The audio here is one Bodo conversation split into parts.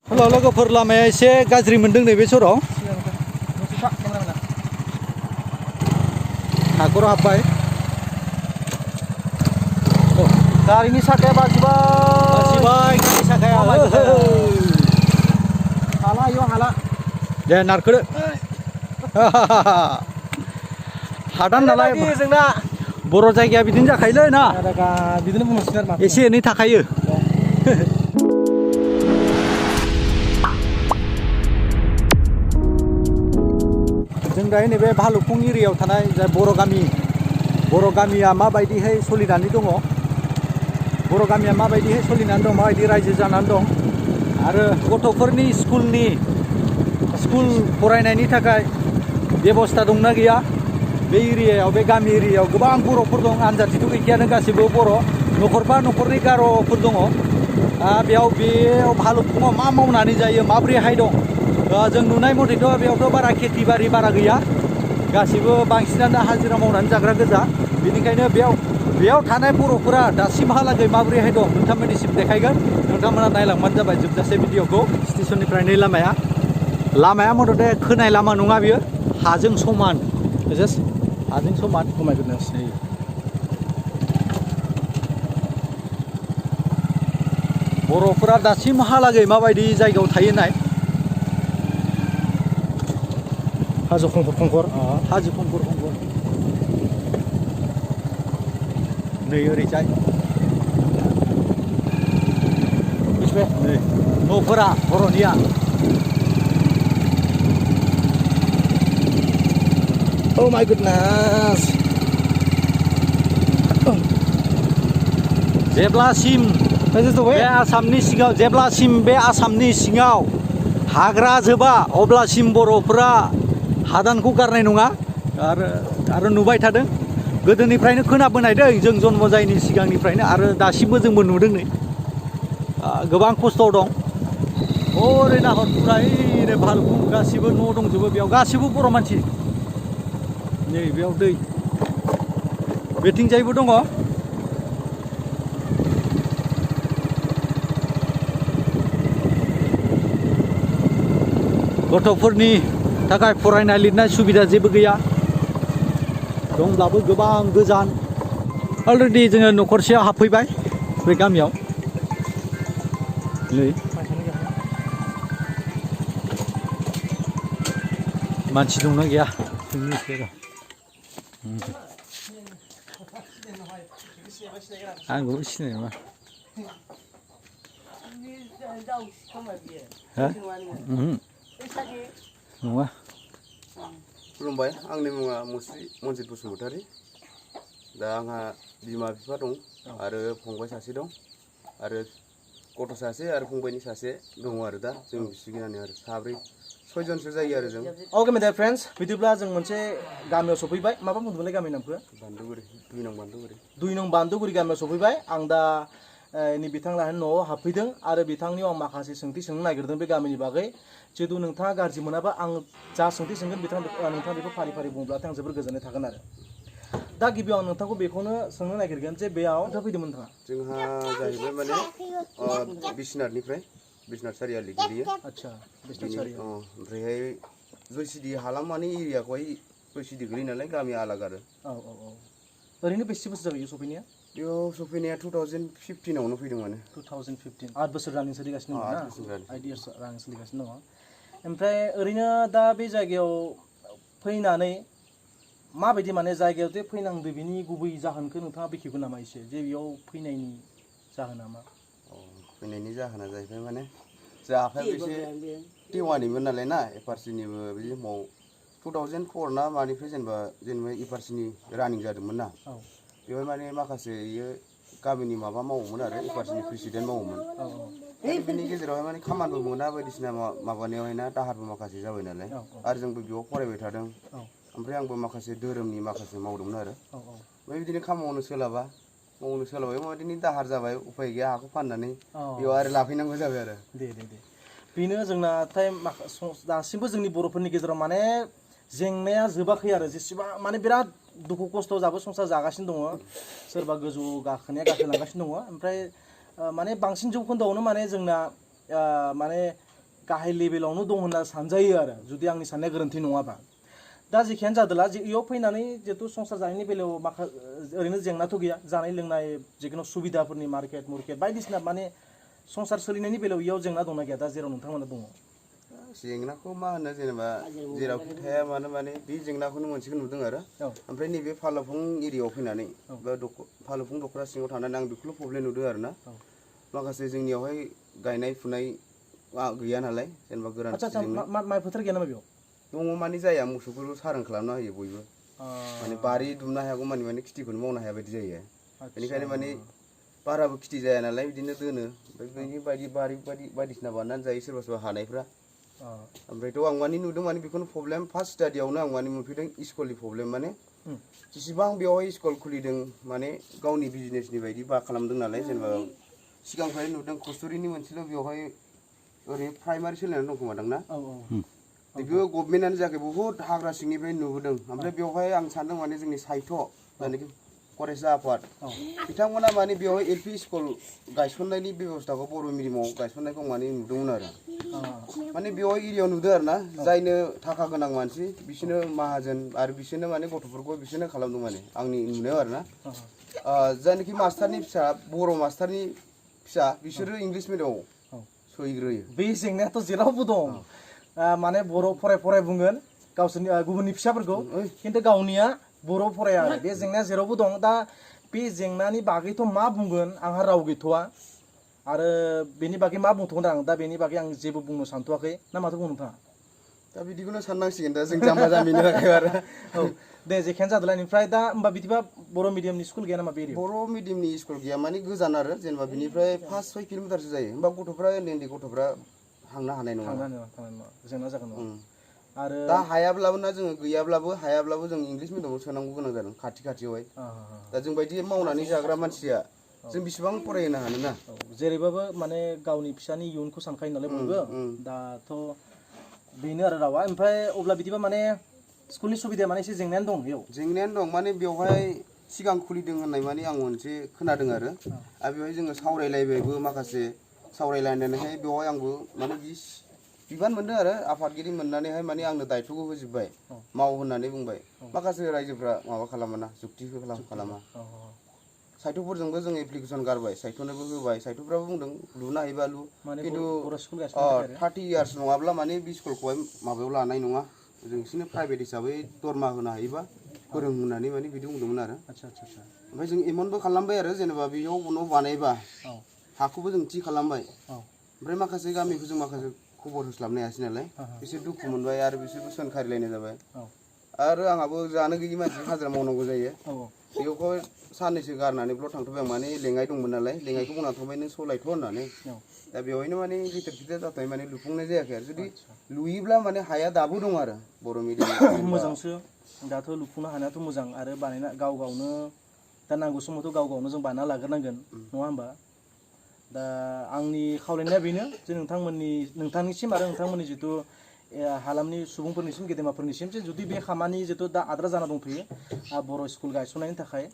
हेल' लोगोफोर लामाया एसे गाज्रि मोनदों नैबे सराव हाखराव हाबबाय गारिनि साखाया बाजिबाय गारि साखाया हाला इयाव हाला दे नारखोदो हादान नालाय जोंना बर' जायगाया बिदिनो जाखायोलै ना बिदिनो बुंनांसिगोन आरो एसे एनै थाखायो जों दायो नैबे भालुकफुं एरियायाव थानाय जाय बर' गामिया माबायदिहाय सोलिनानै दङ बर' गामिया माबायदिहाय सोलिनानै दं माबायदि रायजो जानानै दं आरो गथ'फोरनि स्कुल फरायनायनि थाखाय बेबस्था दंना गैया बे एरियायाव बे गामि एरियायाव गोबां बर'फोर दं आनजादथिथ' गैखायानो गासैबो बर' न'खरबा न'खरनै गार'फोर दङ बेयाव भालुकफुङाव मा मावनानै जायो माब्रैहाय दं जों नुनाय मथेथ' बेयावथ' बारा खेथि बारि बारा गैया गासिबो बांसिनानो हाजिरा मावनानै जाग्रा गोजा बेनिखायनो बेयाव थानाय बर'फोरा दासिमहालागै माब्रैहाय दं नोंथांमोननिसिम देखायगोन नोंथांमोना नायलांबानो जाबाय जोबजासे भिडिअखौ स्टेसननिफ्राय नै लामाया मथथे खोनाय लामा नङा बियो हाजों समान जास्ट हाजों समान Oh my goodness. बर'फोरा दासिमहालागै माबायदि जायगायाव थायो नाय हाजो खंखर हाजो खंखर नै ओरैजाय नै न'फोरा बर'निया Oh my goodness. जेब्लासिम बे आसामनि सिङाव हाग्रा जोबा अब्लासिम बर'फोरा हादानखौ गारनाय नङा आरो नुबाय थादों गोदोनिफ्रायनो खोनाबोनायदों जों जन्म जायैनि सिगांनिफ्रायनो आरो दासिमबो जोंबो नुदों नै गोबां खस्थ' दं ओरै नाहर पुरा ओरै भालुकफुं गासिबो न' दंजोबो बेयाव गासिबो बर' मानसि नै बेयाव दै बेथिंजायबो दङ गथ'फोरनि थाखाय फरायनाय लिरनाय सुबिदा जेबो गैया दंब्लाबो गोबां गोजान अलरेडि जोङो न'खरसेयाव हाबफैबाय बे गामियाव नै मानसि दंना गैया आंखौबो सिनाय नङा नङा खुलुमबाय आंनि मुङा मुस्रि मनजित बसुमतारी दा आंहा बिमा बिफा दं आरो फंबाय सासे दं आरो गथ' सासे आरो फंबायनि सासे दङ आरो दा जों बिसिगिनानै आरो साब्रै सयजनसो जायो आरो जों Okay my dear friends बिदिब्ला जों मोनसे गामियाव सफैबाय माबा बुंदोंमोनलाय गामि नामखौ बान्दुगुरि 2 नं बान्दुगुरि 2 नं बान्दुगुरि गामियाव सफैबाय आं दा नै बिथांलाहानि न'आव हाबफैदों आरो बिथांनियाव आं माखासे सोंथि सोंनो नागिरदों बे गामिनि बागै जिहेतु नोंथाङा गाज्रि मोनाबा आं जा सोंथि सोंगोन नोंथाङा बेखौ फारि फारि बुंब्लाथाय आं जोबोर गोजोननाय थागोन आरो दा गिबियाव आं नोंथांखौ बेखौनो सोंनो नागिरगोन जे बेयाव नोंथाङा फैदोंमोन नोंथाङा जोंहा जाहैबाय माने बिसनाथ सारियालि गोलैयो आच्छा बिसनाथ सारियालि ओमफ्रायहाय जयसिदि हालाम माने एरियाखौहाय जयसिदि गोलैयो नालाय गामिया आलादा आरो ओरैनो बेसे बोसोर जाबाय सफैनाया बेयाव सफैनाया 2015 आवनो फैदों माने 2015 8 बोसोर रानिं सोलिगासिनो दङ ना 8 बोसोर 8 इयार्स रानिं सोलिगासिनो दङ ओमफ्राय ओरैनो दा बे जायगायाव फैनानै माबायदि माने जायगायाव जे फैनांदो बिनि गुबै जाहोनखौ नोंथाङा बेखेवगोन नामा एसे जे बेयाव फैनायनि जाहोना मा फैनायनि जाहोना जाहैबाय माने जोंहा आफाया एसे टिवानिमोन नालाय ना एफआरसिनिबो बे समाव 2004 ना मानिफ्राय जेनेबा एफआरसिनि रानिं जादोंमोन ना बेवहाय माने माखासे गामिनि माबा मावोमोन आरो एफआरसिनि प्रेसिडेन्ट मावोमोन बेनि गेजेरावहाय माने खामानिबो मोना बायदिसिना माबानायावहाय ना दाहारबो माखासे जाबाय नालाय आरो जोंबो बेयाव फरायबाय थादों ओमफ्राय आंबो माखासे धोरोमनि माखासे मावदोंमोन आरो ओमफ्राय बिदिनो खामानि मावनो सोलाबाय बेबायदिनो दाहार जाबाय उफाय गैया हाखौ फाननानै बेयाव आरो लाफैनांगौ जाबाय आरो दे बेनो जोंनाथाय दासिमबो जोंनि बर'फोरनि गेजेराव माने जेंनाया जोबाखै आरो जेसेबां माने बिराद दुखु खस्थ' जाबो संसार जागासिनो दङ सोरबा गोजौ गाखोलांगासिनो दङ ओमफ्राय माने बांसिन जौखोन्दोआवनो माने जोंना माने गाहाय लेभेलावनो दं होनना सानजायो आरो जुदि आंनि साननाया गोरोन्थि नङाबा दा जेखियानो जादोला जे इयाव फैनानै जिहेतु संसार जानायनि बेलायाव ओरैनो जेंनाथ' गैया जानाय लोंनाय जिखुनु सुबिदाफोरनि मार्केट बायदिसिना माने संसार सोलिनायनि बेलायाव इयाव जेंना दंना गैया दा जेराव नोंथांमोना दङ जेंनाखौ मा होनो जेनेबा जेरावखि थाया मानो माने बे जेंनाखौनो मोनसेखौ नुदों आरो ओमफ्राय नैबे फालुफुं एरियायाव फैनानै बा फालुफुं दख'रा सिङाव थानानै आं बेखौल' प्रब्लेम नुदों आरो ना माखासे जोंनियावहाय गायनाय फुनाय गैया नालाय जेनेबा गोरान माइ फोथार गैया नामा बेयाव दङ माने जाया मोसौफोरखौ सारोन खालामना होयो बयबो माने बारि दुमनो हायागौ माने खेथिखौनो मावनो हाया बायदि जायो बेनिखायनो माने बाराबो खेथि जाया नालाय बिदिनो दोनो ओमफ्राय बेनि बारि बायदिसिना बानायनानै जायो सोरबा सोरबा हानायफ्रा ओमफ्रायथ' आं माने नुदों माने बेखौनो प्रब्लेम फार्स्ट स्टाडियावनो आं माने मोनफैदों स्कुलनि प्रब्लेम माने जेसेबां बेवहाय स्कुल खुलिदों माने गावनि बिजनेसनि बायदि खालामदों नालाय जेनेबा सिगांनिफ्राय नुदों कस्तुरिनि मोनसेल' बेवहाय ओरै प्राइमारि सोलिनानै दं खोमादां ना बेबो गभर्नमेन्टआनो जायाखै बुहुत हाग्रा सिंनिफ्राय नुबोदों ओमफ्राय बेवहाय आं सानदों माने जोंनि साहित्य जायनाखि फरायसा आफाद बिथांमोना माने बेवहाय एलपि स्कुल गायसननायनि बेबस्थाखौ बर' मिडियामाव गायसननायखौ माने नुदोंमोन आरो माने बेवहाय एरियायाव नुदों आरो ना जायनो थाखा गोनां मानसि बिसोरनो माहाजोन आरो बिसोरनो माने गथ'फोरखौ बिसोरनो खालामदों माने आंनि नुनायाव आरो ना जायनाखि मास्टारनि फिसा बर' मास्टारनि फिसा बिसोरो इंलिस मिडियामाव सोहैग्रोयो बे जेंनायाथ' जेरावबो दं माने बर' फराय बुंगोन गावसोरनि गुबुननि फिसाफोरखौ खिन्थु गावनिया बर' फराया आरो बे जेंनाया जेरावबो दं दा बे जेंनानि बागैथ' मा बुंगोन आंहा राव गैथ'वा आरो बेनि बागै मा बुंथ'गोन आं दा बेनि बागै आं जेबो बुंनो सानथ'वाखै ना माथो बुंनो नोंथाङा दा बिदिखौनो साननांसिगोन दा जों जाम्बा जाम्बिनि थाखाय आरो औ दे जेखायानो जादोलाय ओमफ्राय दा होमबा बिदिबा बर' मिडियामनि स्कुल गैया नामा बे बर' मिडियामनि स्कुल गैया माने गोजान आरो जेनेबा बिनिफ्राय 5-6 किल'मिटारसो जायो होमबा गथ'फ्रा उन्दै गथ'फ्रा थांनो हानाय नङा जेंना जागोन नङा आरो दा हायाब्लाबो ना जोङो हायाब्लाबो जों इंलिस मिडियामाव सोनांगौ गोनां जादों खाथियावहाय दा जों बायदि मावनानै जाग्रा मानसिया जों बेसेबां फरायहोनो हानो ना जेरैबाबो माने गावनि फिसानि इयुनखौ सानखायो नालाय बयबो दाथ' बेनो आरो रावा ओमफ्राय अब्ला बिदिबा माने स्कुलनि सुबिदाया माने एसे जेंनायानो दं बेयाव जेंनायानो दं माने बेवहाय सिगां खुलिदों होननाय माने आं मोनसे खोनादों आरो बेवहाय जोङो सावरायलायबायबो माखासे सावरायलायनानैहाय बेवहाय आंबो माने बिबान मोनदों आरो आफादगिरि मोननानैहाय माने आंनो दायथ'खौ होजोब्बाय माव होननानै बुंबाय माखासे रायजोफ्रा माबा खालामा जुक्ति खालामा साहित्यफोरजोंबो जों एप्लिकेसन गारबाय साहित्यनोबो होबाय साहित्यफ्राबो बुंदों लुनो हायोबा लु खिन्थु 30 इयार्स नङाब्ला माने बे स्कुलखौहाय माबायाव लानाय नङा जों बिसोरनो प्राइभेट हिसाबै दरमा होनो हायोबा फोरों होननानै माने बिदि बुंदोंमोन आरो ओमफ्राय जों इमानबो खालामबाय आरो जेनेबा बेयाव उनाव बानायबा हाखौबो जों थि खालामबाय ओमफ्राय माखासे गामिखौ जों माखासे खबर होस्लाबनो हायासै नालाय बिसोर दुखु मोनबाय आरो बिसोरबो सोंखारिलायनाय जाबाय आरो आंहाबो जानो गैयि मानसि हाजिरा मावनांगौ जायो बेखौ साननैसो गारनानैल' थांथ'बाय आं माने लेङाइ दंमोन नालाय लेङाइखौ बुंना थांबाय नों सलायथ' होननानै दा बेवहायनो माने गिदिर जाथाय माने लुफुंनाय जायाखै आरो जुदि लुयोब्ला माने हाया दाबो दं आरो बर' मिडियाम मोजांसो दाथ' लुफुंनो हानायाथ' मोजां आरो बानायना गावनो दा नांगौ समावथ' गावनो जों बानायना लाग्रोनांगोन नङा होमबा दा आंनि खावलायनाया बेनो जे नोंथांनिसिम आरो नोंथांमोननि जिथु हालामनि सुबुंफोरनिसिम गेदेमाफोरनिसिम जे जुदि बे खामानि जिथु दा आद्रा जाना दंथ'यो बर' स्कुल गायसननायनि थाखाय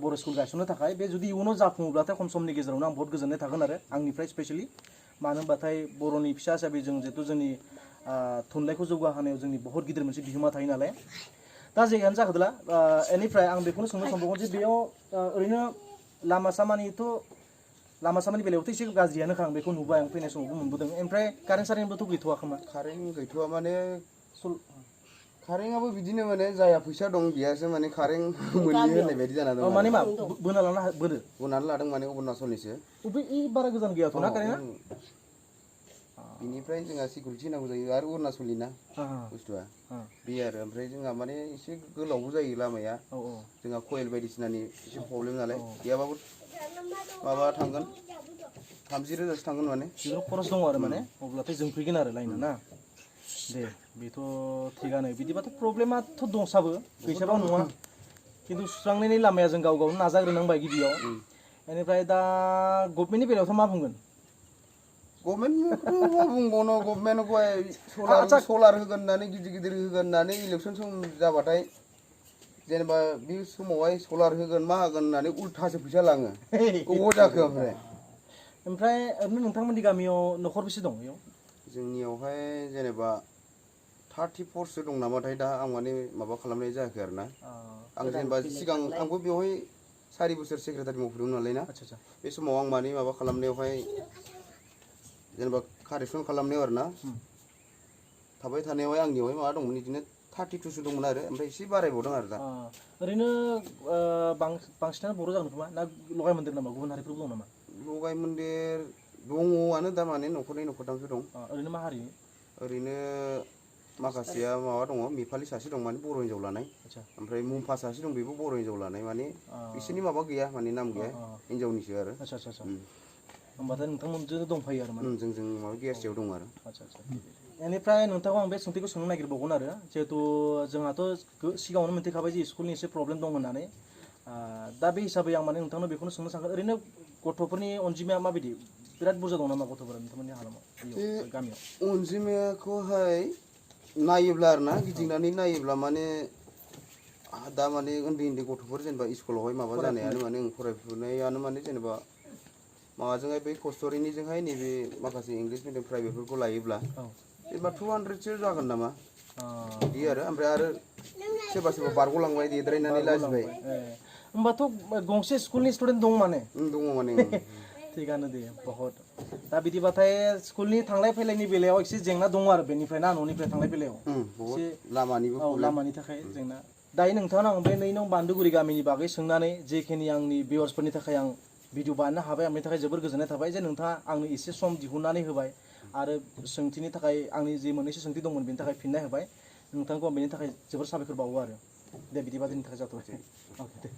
बर' स्कुल गायसननो थाखाय बे जुदि इयुनाव जाफुङोब्लाथाय खम समनि गेजेरावनो आं बहुत गोजोननाय थागोन आरो आंनिफ्राय स्पेसियेलि मानो होनबाथाय बर'नि फिसा हिसाबै जों जिथु जोंनि थुनलाइखौ जौगाहोनायाव जोंनि बहुत गिदिर मोनसे बिहोमा थायो नालाय दा जेखियानो जाखोदोला बेनिफ्राय आं बेखौनो सोंनो सानबावगोन जे बेयाव ओरैनो लामा सामानि बेलायावथ' एसे गाज्रियानोखा आं बेखौ नुबाय आं फैनाय समावबो मोनबोदों ओमफ्राय कारेन्ट सारेन्टबोथ' गैथ'वा खोमा कारेन्ट गैथ'वा माने कारेन्टआबो बिदिनो माने जायहा फैसा दं बेयासो माने कारेन्ट मोनयो होननाय बायदि जाना दं माने मा बोनानै लादों माने अरुणाचलनिसो बारा गोजान गैयाथ' ना कारेन्टआ बिनिफ्राय जोंहा सिकिउरिटि नांगौ जायो आरो अरुणाचलनि ना बुस्थुआ बे आरो ओमफ्राय जोंहा माने एसे गोलावबो जायो लामाया जोंहा कयेल बायदिसिनानि एसे प्रब्लेम नालाय गैयाबाबो माबा थांगोन 30,000 थांगोन माने खरस दङ आरो माने अब्लाथाय जों फैगोन आरो लाइना ना दे बेथ' थिगानो बिदिबाथ' प्रब्लेमाथ' दंसाबो गैसाबा नङा खिन्थु सुस्रांनायनि लामाया जों गावनो नाजाग्रोनांबाय गिबियाव बेनिफ्राय दा गभर्नमेन्टनि बेलायावथ' मा बुंगोन गभर्नमेन्टखौथ' मा बुंबावनो गभर्नमेन्टखौहाय सलार होगोन होननानै गिदिर होगोन होननानै इलेक्सन सम जाबाथाय जेनेबा बे समावहाय सलार होगोन मा होगोन होननानै उल्थासो फैसा लाङो अबाव जाखो ओमफ्राय ओरैनो नोंथांमोननि गामियाव न'खर बेसे दं बेयाव जोंनियावहाय जेनेबा 34सो दं नामाथाय दा आं माने माबा खालामनाय जायाखै आरो ना आं जेनेबा सिगां आंबो बेवहाय 4 बोसोर सेक्रेटारि मावफैदोंमोन नालाय ना आच्छा बे समाव आं माने माबा खालामनायावहाय जेनेबा कारेक्सन खालामनायाव आरो ना थाबाय थानायावहाय आंनियावहाय माबा दंमोन बिदिनो 32सो दंमोन आरो ओमफ्राय एसे बारायबावदों आरो दा ओरैनो बांसिनानो बर' जागोन खोमा ना लगाय मोनदेर नामा गुबुन हारिफोरबो दं नामा लगाय मोन्देर दङआनो दा माने न'खरनै न'खरथामसो दं ओरैनो मा हारि ओरैनो माखासेया माबा दङ नेपालि सासे दं माने बर' हिन्जाव लानाय आच्छा ओमफ्राय मुम्फा सासे दं बेबो बर' हिन्जाव लानाय माने बिसोरनि माबा गैया माने नाम गैया हिन्जावनिसो आरो आच्छा आच्छा आच्छा होमबाथाय नोंथांमोनजों दंफायो आरो माने जों माबा गेसआव दं आरो आच्छा आच्छा बेनिफ्राय नोंथांखौ आं बे सोंथिखौ सोंनो नागिरबावगोन आरो जिहेतु जोंहाथ' सिगाङावनो मिथिखाबाय जे स्कुलनि एसे प्रब्लेम दं होननानै दा बे हिसाबै आं माने नोंथांनाव बेखौनो सोंनो सानगोन ओरैनो गथ'फोरनि अनजिमाया माबायदि बिराद बुरजा दं नामा गथ'फोरा नोंथांमोननि हालामाव गामियाव अनजिमाखौहाय नायोब्ला आरो ना गिदिंनानै नायोब्ला माने दा माने उन्दै उन्दै गथ'फोर जेनेबा स्कुलावहाय माबा जानायानो माने फरायफुनायानो माने जेनेबा माबाजोंहाय बै कस्टरिनिजोंहाय नैबे माखासे इंलिस मिडियाम प्राइभेटफोरखौ लायोब्ला जेनेबा 200सो जागोन नामा बिदि आरो सोरबा सोरबा बारग'लांबाय देद्रायनानै लाजिबाय होमबाथ' गंसे स्कुलनि स्टुडेन्ट दं माने दङ माने थिगानो दे बहुत दा बिदिबाथाय स्कुलनि थांलाय फैलायनि बेलायाव एसे जेंना दङ आरो बेनिफ्राय ना न'निफ्राय थांलाय बेलायाव एसे लामानिबो लामानि थाखाय जेंना दायो नोंथांनाव आं बे 2 नं बान्दोगुरि गामिनि बागै सोंनानै जेखिनि आंनि भिउवार्सफोरनि थाखाय आं भिडिअ बानायनो हाबाय आंनि थाखाय जोबोर गोजोननाय थाबाय जे नोंथाङा आंनो एसे सम दिहुननानै होबाय आरो सोंथिनि थाखाय आंनि जे मोननैसो सोंथि दंमोन बेनि थाखाय फिननाय होबाय नोंथांखौ आं बेनि थाखाय जोबोर साबायखर बावो आरो दे बिदिबा दिनैनि थाखाय जाथ'बाय अके दे